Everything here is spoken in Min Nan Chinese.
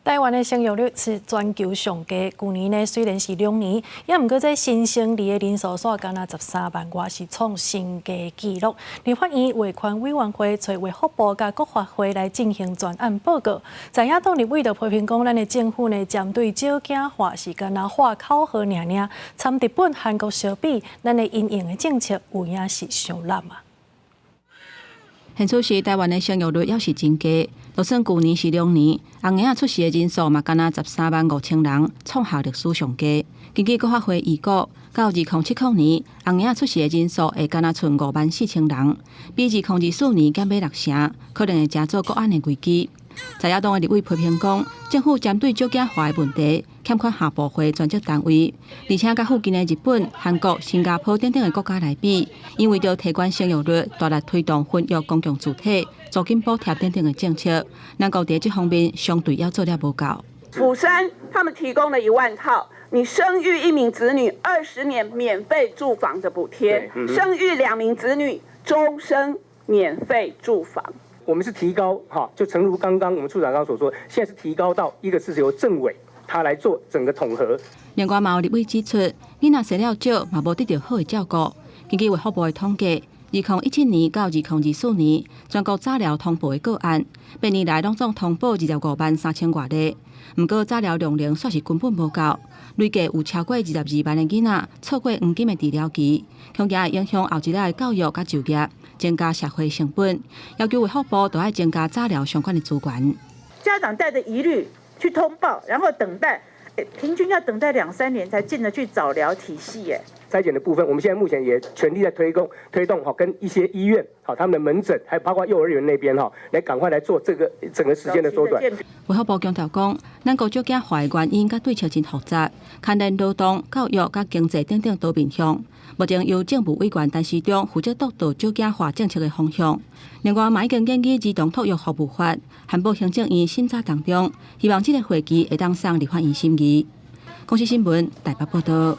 台灣的生育率是全球上低，舊年呢雖然是兩年，也毋過這新生兒的人數煞干焦13萬外，是創新低紀錄。立法院衛權委員會揣衛福部佮國發會來進行專案報告，在野黨立委就批評講，咱的政府呢針對少子化是干焦喊口號爾爾，參日本、韓國相比，咱的因應的政策有影是傷濫啊。現此時台灣的生育率猶是真低，就算舊年是龍年，紅嬰仔出世的人數嘛，干焦13萬5千人，創下歷史上低。根據國發會預估，到2070年，紅嬰仔出世的人數會干焦賰5萬4千人，比2024年減欲六成，可能會成做國安的危機。在野黨的立委批評講，政府針對少子化的問題，欠缺下部會專責單位，而且佮附近的日本、韓國、新加坡等等的國家來比，因為著提懸生育率，大力推動婚育公共住宅、租金補貼等等的政策，咱國佇這方面相對猶做得無夠。釜山他們提供了1萬套，你生育一名子女20年免費住房的補貼，生育兩名子女終身免費住房。我們是提高哈，就誠如剛剛我們處長剛所說，現在是提高到一個是由政委他來做整個統合。另外，嘛有立委指出，囡仔生了少，嘛無得著好的照顧。根據衛福部的統計，2017年到2024年，全國早療通報的個案，8年來攏總通報25萬3千外例。毋過早療量能煞是根本無夠，累計有超過22萬的囡仔錯過黃金的治療期，恐驚會影響後一代的教育佮就業，增加社會成本，要求衛福部都愛增加早療相關的資源。家長帶著疑慮去通報，然後等待，平均要等待兩三年才進得去早療體系。耶。篩檢的部分，我們現在目前也全力在推動推動，哈，跟一些醫院，好，他們的門診，還有包括幼兒園那邊，哈，來趕快來做這個整個時間的縮短。衛福部強調講，咱國少子化的原因佮對策真複雜，牽連勞動、教育佮經濟等等多面向。目前由政務委員陳時中負責督導少子化政策的方向。另外，嘛已經建議兒童托育服務法，函報行政院審查當中，希望這個會期會當送立法院審議。公視新聞台北報道。